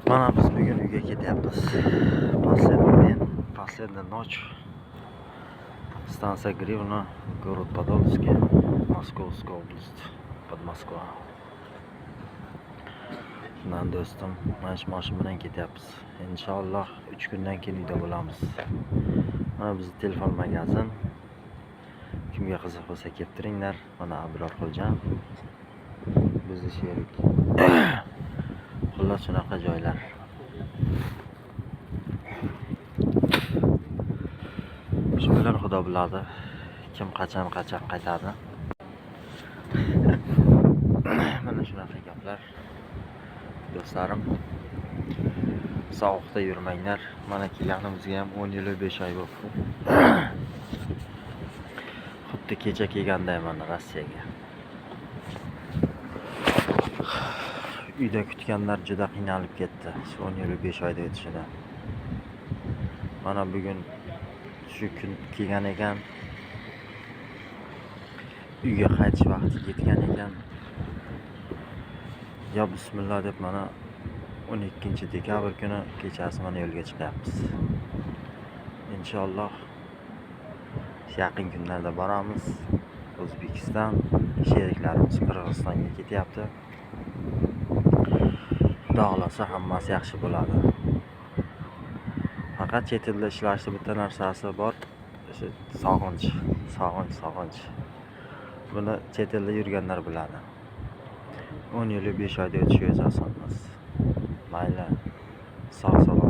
Mana biz bugun uyga ketyapmiz. Последний день, последняя ночь. Станция Гривна, город Подольский, Московская область, под Москва. Shundan do'stim, mana shu mashina bilan ketyapmiz. Inshaalloh 3 kundan keyin uyda bo'lamiz. Mana bizni telefon magazin. Kimga qiziq bo'lsa kelib turinglar. Mana Abror Xo'jam. Bizni sherik. Xullas shunaqa joylar. Shu bilan Xudo biladi. Kim qachon qachon qaytadi. Mana shunaqa gaplar. Do'stlarim, sovuqda yurmanglar. Mana kelganimizga ham 10 yil 5 oy bo'libdi. Xuddi kecha kelganday mana Rossiyaga. Uyda kutganlar juda qiynalib ketdi. Shu 10 yil 5 oyda o'tishida. Mana bugun shu kun kelgan ekan. Uyga qaytish vaqti yetgan ekan. Ya bismillah deb mana 12 dekabr kuni kechasi mana yo'lga chiqyapmiz. Inshaalloh yaqin kunlarda boramiz. O'zbekiston sheriklarimiz Qirg'izistonga ketyapti. Xudo xohlasa hammasi yaxshi bo'ladi. Faqat chet elda ishlashni bitta narsasi bor, o'sha sog'inch, sog'inch, sog'inch. Buni chet elda yurganlar biladi. 10 yil 5 oyda o'tishi o'zi oson emas. Mayli, sog' salomat.